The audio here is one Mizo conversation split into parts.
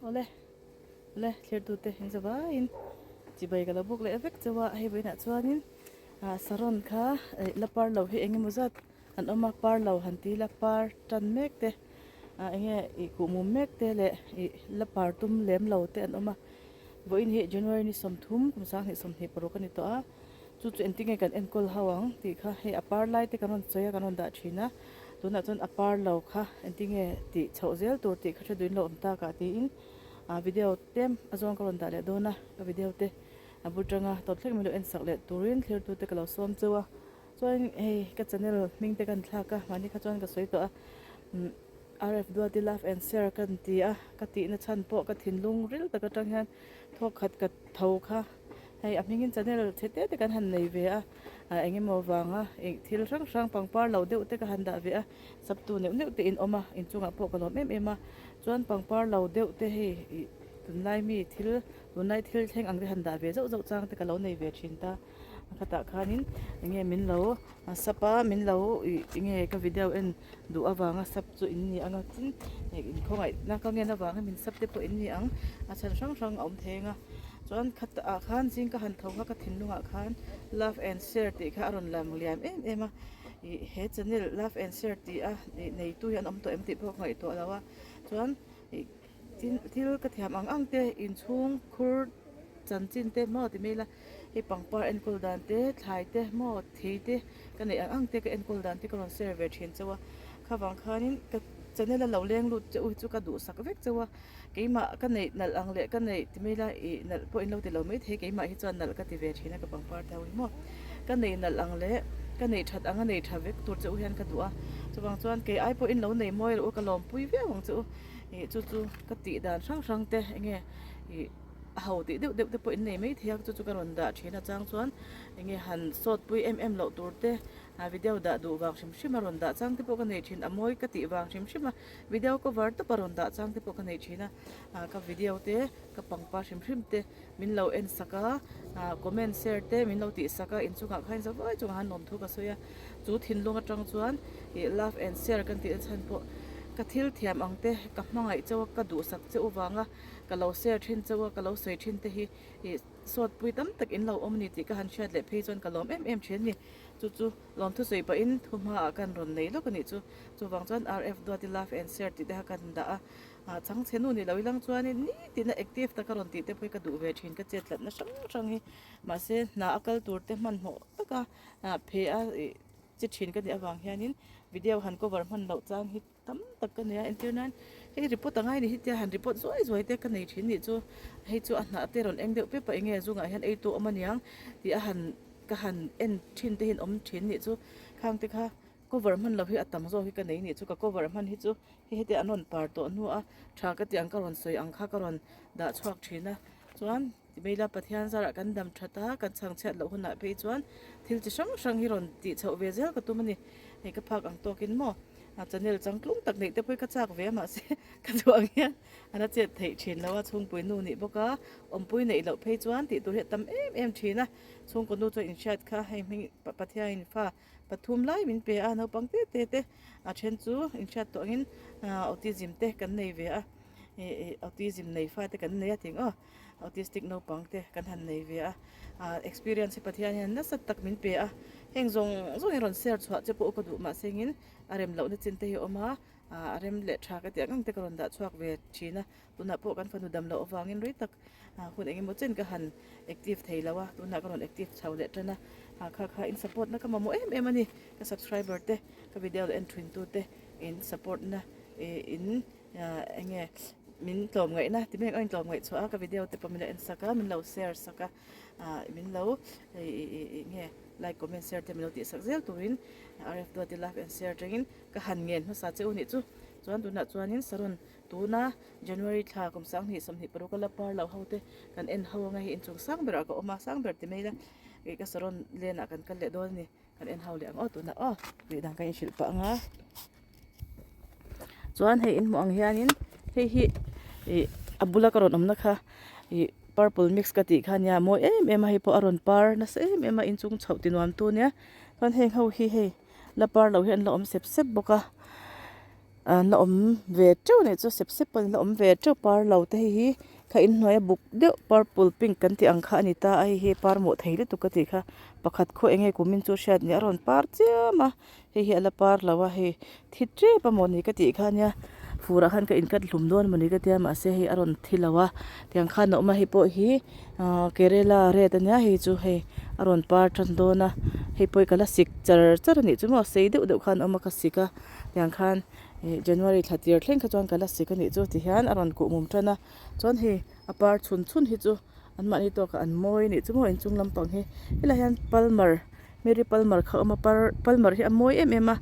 Awle awle thlir tute in zavaiin chibai ka lo buk leh vek chauh a hei vawiinah chuanin ah saron kha eh la par lo hi eng emaw zat an awm a par lo han ti ila par tan mek te ah eng nge ih kuh mum mek te leh ih la par tum lem lo te an awm a vawiin hi January ni sawmthum kum sanghnih 26 a ni tawh a chu chu engtin nge kan enkawl ho ang tih kha hei a par lai te kan rawn sawi a kan rawn dah thin a tunah chuan a par lo kha engtin nge tih chhoh zel tur tih kha hre duhin lo awm tak ah tiin ah video tlem a zawng ka rawn dah leh dawn a ka video te a bul tanga tawp thleng mai lo en sak leh turin thlir tute ka lo sawm cheu a chuan hei ka channel hming te kan thlak a mahni kha chuan ka sawi tawh a umm R_F Duati love and share ka ti a ka tihna chhan pawh ka thinlung ril tak atang hian thawk khat ka tho kha hei a hmingin channel chhe te te kan han nei ve a ah eng emaw vanga ih thil hrang hrang pangpar lo deuh te ka han dah ve a sap tu neuh neuh te in awm a inchungah pawh ka lawm em em a chuan pangpar lo deuh te hei ih tunlai mi thil tunlai thil thleng ang te han dah ve zauh zauh chang te ka lo nei ve thin ta a khatah khanin eng nge min lo sap a min lo ih eng nge ka video en duh avanga sap chu in ni ang a tin hei inkhawngaihna ka ngen avangin min sap te pawh in ni ang a chhan hrang hrang a awm thei ang a chuan khat ah khan zing ka han tho kha ka thinlungah khan love and share tih kha a rawn lang liam em em a ih he channel love and share tih a ih neitu hi an awm tawh em tih pawh ka ngaihtuah lo a chuan ih thil thil ka thiam ang ang te inchhung khur chanchin te maw ti mai ila hei pangpar enkawl dan te thlai te maw thei te ka neih ang ang te ka enkawl dan te ka rawn share ve thin chauh a khavang khanin ka channel a lo leng lut che u hi chu ka duhsak vek chauh a keimah ka neih nalh ang leh ka neih ti mai ila ih nalh pawh in lo ti lo mai thei keimah hi chuan nalh ka ti ve thin a ka pangpar te ho hi maw ka neih nalh ang leh ka neih that ang a nei tha vek tur che u hian ka duh a chuvang chuan kei ai pawhin lo nei mawi loh ka lawmpui viau ang che u ih chu chu ka tih dan hrang hrang te eng nge ih a ho tih deuh deuh te pawh in nei mai thei a chu chu ka rawn dah thin a chang chuan eng nge han sawt pui em em loh tur te ah video dah duh vang hrim hrim a rawn dah chang te pawh ka nei thin a mawi ka tih vang hrim hrim a video cover tawp a rawn dah chang te pawh ka nei thin a ah ka video te ka pangpar hrim hrim te min lo en sak a ah comment share te min lo tih sak a inchungah khan zavai chungah han lawmthu ka sawi a chu thinlung atang chuan ih love and share kan tih na chhan pawh ka thil thiam ang te ka hmangaih chauh a ka duhsak che u vanga ka lo share thin chauh a ka lo sawi thin te hi ih sawt pui tam tak in lo awm a ni tih ka han hriat leh phei chuan ka lawm em em thin a ni chu chu lawmthu sawi pahin thu hmaah kan rawn nei lawk a nih chu chuvang chuan rf duati love and share tih te kha kan dah a ah chhangchhe nu ni lo ilang chuanin nitin a active taka rawn tih te pawh hi ka duh ve thin ka chet tlatna hrang hrang hi mahse hna a kal tur te hmanhmawh taka ah phe a ih chi thin ka nih avang hianin video han cover hman loh chang hi tam tak ka nei a entir nan hei report a ngai ni hi tia han report zuai zuai te ka nei thin nih chu hei chu a hnah te rawn eng deuh pep a eng nge zungah hian ei tu awm aniang tih a han ka han en thin te hian awm thin nih chu khang te kha cover hman loh hi a tam zawk hi ka nei nih chu ka cover hman hi chu hei heti an rawn par tawh hnu a tha ka tih ang ka rawn sawi ang kha ka rawn dah chhuak thin a chuan Tibeila Pathian zarah kan dam that a, kan chhang chhiat loh hunah phei chuan thil chi hrang hrang hi rawn tih chhoh ve zel ka tum a ni. Hei ka phak ang tawkin maw channel changtlung tak neih te pawh hi ka chak ve a mahse ka duh ang hian a la chet theih thin lo a, chhungpui nu nih bawk a, awmpui neih loh phei chuan tih tur hi a tam em em thin a, chhungkaw nu chuan inhriat kha hei hming Pathianin fa pathum lai min pe a, naupang te te te a then chu inhriat tawh angin autism te kan nei ve a, autism nei fa te kan nei a tih ang aw. Autistic naupang te kan han nei ve a, experience hi Pathian hian nasa tak min pe a, heng zawng zawng hi rawn share chhuah che pawh ka duh mahse engin a rem lohna chin te hi a awm a, a rem leh tha ka tih ang ang te ka rawn dah chhuak ve thin a, tunah pawh kan fanu dam loh avangin rei tak hun eng emaw chen ka han active thei lo a, tunah ka rawn active chho leh tan a, kha kha in support na ka mamawh em em a ni, ka subscriber te ka video la en thin tu te in support na in. Eng nge min tlawm ngaihna ti mek a in tlawm ngaih chhuah a ka video te pawh min lo en sak a min lo share sak a ah min lo ih nge like comment share te min lo tih sak zel turin rf duati love and share atangin ka han ngen hmasa che u nih chu chuan tunah chuanin saron tuna January thla kum 2026 a la par lo ho te kan en ho anga hei inchung sang berah ka awm a sang ber ti mai ila ih ka saron lenah kan kal leh dawn a ni. Kan en hau leh ang aw tunah aw tih dan ka inhrilh pah ang a chuan hei in hmuh ang hianin hei hi ih a bula ka rawn awmna kha ih purple mix ka tih kha ania mawi em em a hei pawh a rawn par nasa em em a inchung chhoh ti nuam tu ania chuan heng ho hi hei la par loh hi an la awm sep sep bawk a. An la awm ve teuh a nih chu sep sep pawh an la awm ve teuh par lo te hei hi kha inhnuai a buk deuh purple pink kan tih ang kha a ni ta a hei hi par mawh thei lutuk ka tih kha pakhat khaw eng nge kumin chu hriat ni a rawn par chiam a hei hi a la par lo a hei thi tep a mawni ka tih kha ania fur ah khan ka inkat hlum dawn a mawni ka tia mahse hei a rawn thi lo a tiang khan a awm a hei pawh hi ahh kerela red ania hei chu hei a rawn par tan dawn a hei pawh hi ka la sik char char a nih chu maw sei deuh deuh khan a awm a ka sik a. Tiang khan ih January thla tir thleng kha chuan ka la sik a nih chu tihian a rawn kuh mum tan a chuan hei a par chhun chhun hi chu an mahni tawkah an mawi a nih chu maw inchung lampang hi helaiah hian palmer Mary palmer kha a awm a par palmer hi a mawi em em a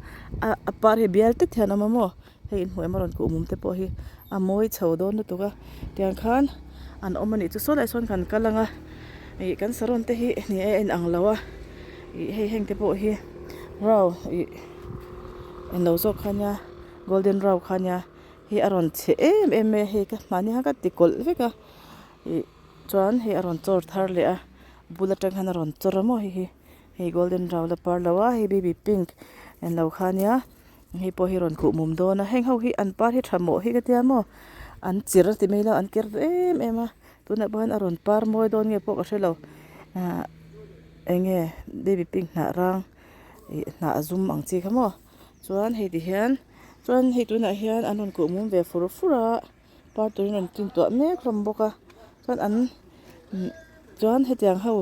a par hi bial tet hian a awm a maw hei inhmuh em a rawn kuh mum te pawh hi a mawi chho dawn lutuk a tiang khan an awm a nih chu saw lai sawn kan kal ang a ih kan saron te hi ni e a inang lo a ih hei heng te pawh hi rau ih. Englo zawk kha nia golden rau kha nia hei a rawn chhe em em mai a hei ka mahni khan ka ti kawlh vek a ih chuan hei a rawn chawr thar leh a bul atang khan a rawn chawr a maw hei hi hei golden rau la par lo a hei baby pink englo kha nia hei pawh hi a rawn khuh mum dawn a heng ho hi an par hi tha mawh hi ka tia maw an chir a ti mai lo an ker em em a tunah pawh hian a rawn par mawi dawn nge pawh ka hrelo ah eng nge baby pink hnah rang. Ih hnah a zum ang chi kha maw chuan hei ti hian chuan hei tunah hian an rawn kuh mum ve fur fur a par turin an rawn tin tuah mek hlawm bawk a chuan an chuan hetiang ho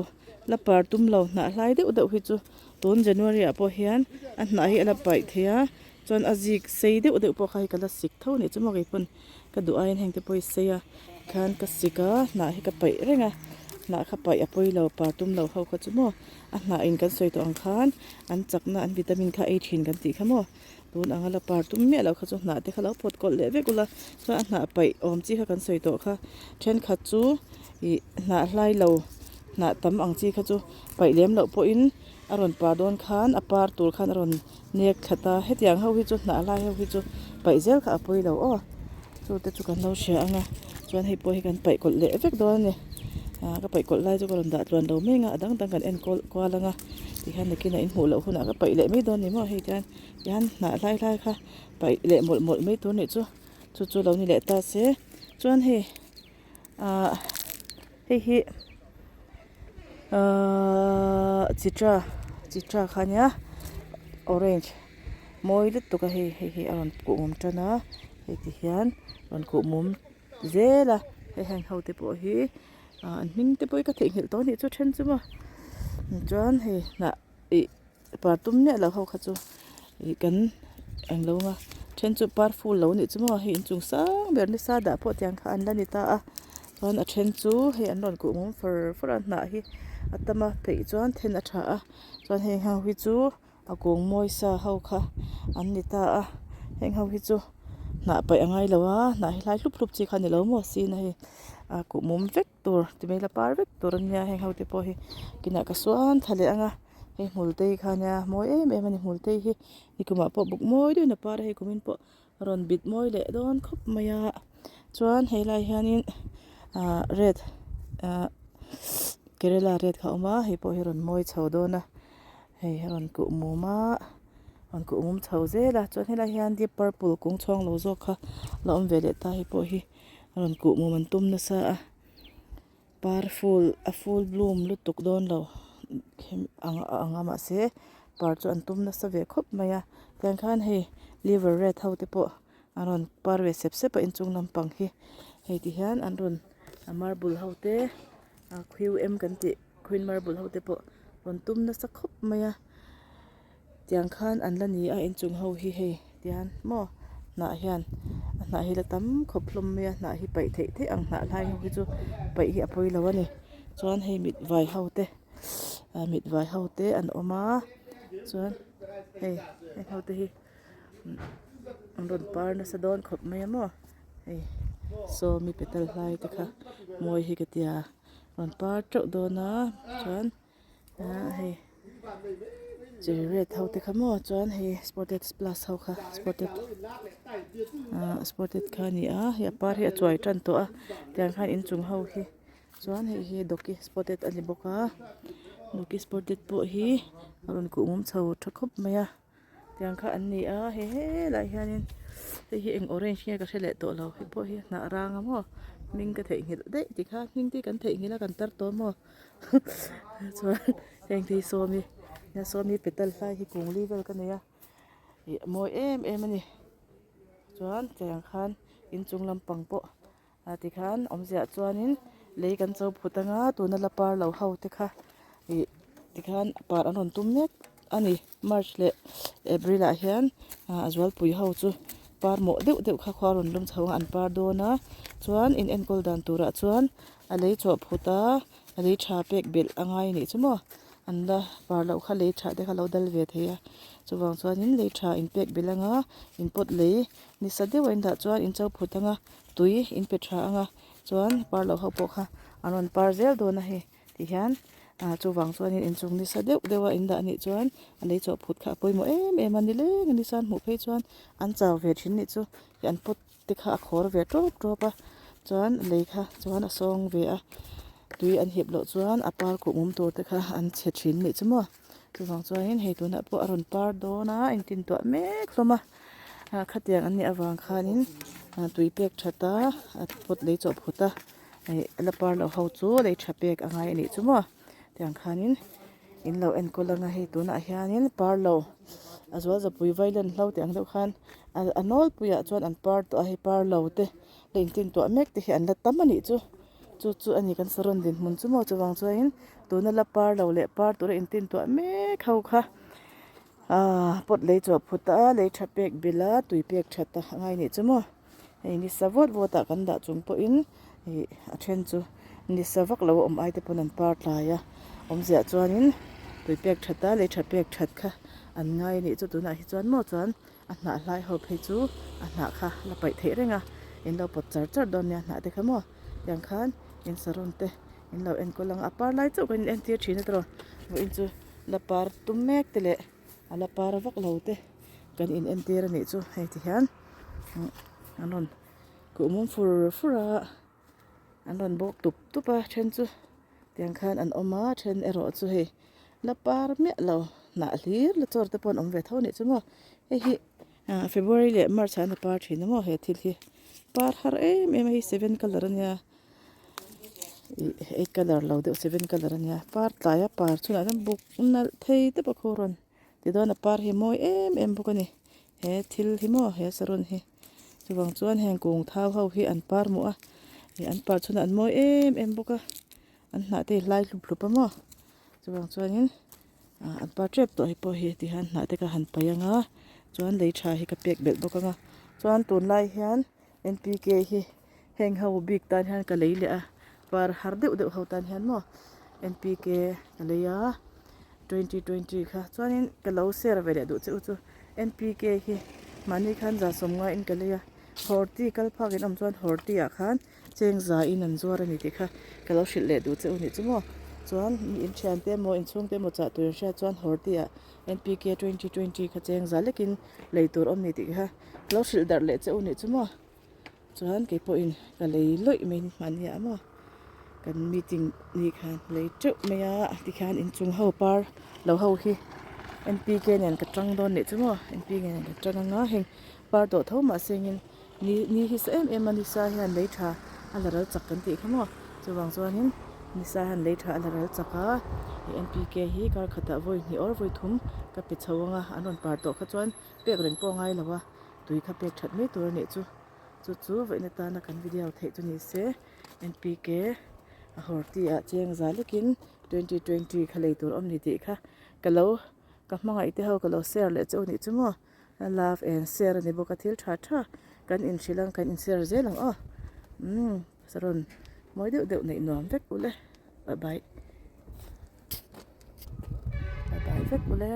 la par tum lo hnah hlai deuh deuh hi chu tun January ah pawh hian a hnah hi a la paih thei a chuan a zik sei deuh deuh pawh kha hei ka la sik tho a nih chu maw keipawn ka duh aiin heng te pawh hi sei a khan ka sik a hnah hi ka paih reng a hnah kha paih a pawi lo par tum lo ho kha chu maw. A hnah in kan sawi tawh ang khan an chakna an vitamin kha ei thin kan tih kha maw tun anga la par tum miah loh kha chu hnah te kha lo pawt kawlh leh vek ula chuan a hnah paih awm chi kha kan sawi tawh kha thenkhat chu ih hnah hlai lo hnah tam ang chi kha chu paih lem loh pawhin a rawn par dawn khan a par tur khan a rawn nek thla ta hetiang ho hi chu hnah hlai ho hi chu paih zel kha a pawi lo aw chu te chu kan lo hria ang a chuan hei pawh hi kan paih kawlh leh vek dawn a ni ah ka paih kawlh lai chu ka rawn dah tluan lo mek a a dang dang kan en kual kual ang a tihian nakinah in hmuh loh hunah ka paih leh mai dawn a ni maw hei tihian tihian hnah hlai hlai kha paih leh mawlh mawlh mai tur a nih chu chu chu lo ni leh ta se chuan hei ah hei hi ahh chitra chitra kha ania orange mawi lutuk a hei hei hi a rawn kuh mum tan a hei ti hian rawn kuh mum zel a hei heng ho te pawh hi ah an hming te pawh hi ka theihnghilh tawh a nih chu then chu maw chuan hei hnah ih par tum miah lo ho kha chu ih kan englo anga then chu par ful lo nih chu maw hei inchung sang ber nisa dah pawh tiang kha an la ni ta a chuan a then chu hei an rawn kuh mum far far a hnah hi a tam a peih chuan then a tha a chuan heng ho hi chu a kung mawi sa ho kha an ni ta a heng ho hi chu hnah paih a ngai lo a hnah hi hlai hlup hlup chi kha a ni lo maw sin a hei a kuh mum vek. Tur ti mai la par vek tur ania heng ho te pawh hi kinah ka suan thla leh ang a hei hmul te hi kha ania mawi em em ani hmul te hi nikumah pawh buk mawi deuhin a par a hei kumin pawh a rawn bit mawi leh dawn khawp mai a chuan hei lai hianin ah red ah kerela red kha a awm a hei pawh hi a rawn mawi chho dawn a hei a rawn kuh mum a rawn kuh mum chho zel a chuan helai hian deep purple kung chhuang lo zawk kha la awm ve leh ta hei pawh hi. A rawn kuh mum an tum nasa a par full a full bloom lutuk dawn lo ang a ang a mahse par chu an tum nasa ve khawp mai a tiang khan hei liver red ho te pawh an rawn par ve sep sep a inchung lampang hi hei ti hian an rawn a marble ho te a q m kan tih queen marble ho te pawh rawn tum nasa khawp mai a. Tiang khan an la ni a inchung ho hi hei tian maw hnah hian a hnah hi la tam khawp hlawm mai a hnah hi paih theih theih ang hnah hlai ho hi chu paih hi a pawi lo a ni chuan hei mit vai ho te ah mit vai ho te an awm a chuan hei heng ho te hi an rawn par nasa dawn khawp mai a maw hei sawmi petal hlai te kha mawi hi ka tia rawn par teuh dawn a chuan. Ah hei cherry red ho te kha maw chuan hei spotted plus ho kha spotted ah spotted kha a ni a hei a par hi a chuai tan tawh a tiang khan inchung ho hi chuan hei hi dawki spotted a ni bawk a dawki spotted pawh hi a rawn kuh mum chho tha khawp mai a. Tiang kha an ni a he helai hianin hei hi eng orange nge ka hre leh tawh lo hei pawh hi hnah rang a maw hming ka theihnghilh daih ti kha hming te kan theihnghilh a kan tar tawh maw chuan heng te hi sawmi nia sawmi petal hlai hi kung li vel ka nei a ih a mawi em em a ni chuan tiang khan inchung lampang pawh. Ah tikhan awmziah chuanin lei kan cho phut anga tuna la par lo ho te kha ih tikhan par an rawn tum mek a ni march leh april ah hian ah a zualpui ho chu par mawh deuh deuh kha khua rawn lum chho ang an par dawn a chuan in enkawl dan turah chuan a lei chawh phut a a lei tha pek belh a ngai a nih chu maw an la par loh kha lei tha te kha lo dal ve thei a chuvang chuanin lei tha in pek belh anga in pawt lei nisa deuh a indah chuan in cho phut anga. Tui in pe tha anga chuan par lo ho pawh kha an rawn par zel dawn a hei ti hian ah chuvang chuanin inchung nisa deuh deuh a in dah anih chuan a lei chawh phut kha a pawimawh em em a nileng a ni chuan hmuh phei chuan an chau ve thin nih chu an pot te kha a khawr ve tawp tawp a chuan lei kha chuan a sawng ve a tui an hip loh chuan a par kuh mum tur te kha an chhe thin nih chu maw chuvang chuanin hei tunah pawh a rawn par dawn a intintuah mek hlawm a. Ah khatiang an nih avang khanin ah tui pek that a a pot lei chawh phut a ih la par loh ho chu lei tha pek a ngai a nih chu maw tiang khanin in lo enkawl anga hei tunah hianin par lo a zual zapui vailen hlo tih ang deuh khan a nawlpuiah chuan an par tawh a hei par lo te la intin tuah mek te hi an la tam a nih chu chu chu a ni kan saron dinhmun chu maw chuvang chuanin tuna la par lo leh par tura intin tuah mek ho kha. Aaa pot lei chawh phut a lei tha pek bil a tui pek that a ngai nih chu maw hei nisa vawt vawt ah kan dah chung pawhin ih a then chu nisa vak lo a awm ai te pawn an par tlai a awmziah chuanin tui pek that a lei tha pek that kha an ngai a nih chu tunah hi chuan maw chuan a hnah hlai ho phei chu a hnah kha la paih theih reng a in lo pawt char char dawn nia hnah te kha maw tiang khan in saron te in lo enkawl ang a par lai chauh kan in entir thin a tiraw vawiin chu. La par tum mek te leh a la par vak lo te kan in entir a nih chu hei ti hian an rawn kuh mum fur fur a an rawn bawk tup tup a then chu tiang khan an awm a then erawh chu hei la par miah lo hnah hlir la chawr te pawh an awm ve tho a nih chu maw hei hi ah february leh march ah an la par thin a maw he thil hi par har em em a hei seven colour a nia. Ih eight colour lo deuh seven colour a nia par tlai a par chhunah hian buk nalh thei tep a khaw rawn ti dawn a par hi a mawi em em bawk a ni he thil hi maw he saron hi chuvang chuan heng kung thau ho hi an par hmuh a ih an par chhunah an mawi em em bawk a an hnah te hi hlai hlup hlup a maw chuvang chuanin ah an par tep tawh hi pawh hi ti hian hnah te kha han paih ang a chuan lei tha hi ka pek belh bawk ang a chuan tunlai hian N P K hi heng ho bik tan hian ka lei leh a par har deuh deuh ho tan hian maw N P K ka lei a 2020 kha chuanin ka lo share ve leh duh che u chu N P K hi mahni khan za sawmnga in ka lei a horti kal phak in awm chuan horti ah khan cheng za in an zuar a ni tih kha ka lo hrilh leh duh che u nih chu maw chuan mi inthian te emaw inchhung te emaw chah tur in hriat chuan horti ah N P K 2020 kha cheng za lekin lei tur awm ni tih kha. Lo hrilh darh leh che u nih chu maw chuan kei pawhin ka lei lawih mai hmanni ah maw kan meeting ni khan lei teuh mai a tikhian inchung ho par lo ho hi N P K nen ka tang dawn nih chu maw N P K nen ka tang anga heng par tawh tho mahse engin ni ni hi sa em em a nisa hian lei tha a la ral chak kan tih kha maw chuvang chuanin nisa hian lei tha a la ral chak a N P K hi kar khatah vawi hnih awr vawi thum ka pe chho anga an rawn par tawh kha chuan. Pek reng pawh a ngai lo a, tui kha pek that mai tur a nih chu. Chu chu vaihna tana kan video theih chu ni se N P K a hawr ti ah cheng za lekin 2020 kha lei tur awm ni tih kha ka lo ka hmangaih te ho ka lo share leh chu nih chu maw love and share a ni bawk a thil tha tha kan inhrilh ang kan in share zel ang aw umm saron mawi deuh deuh neih nuam vek ule bye bye bye bye vek ule.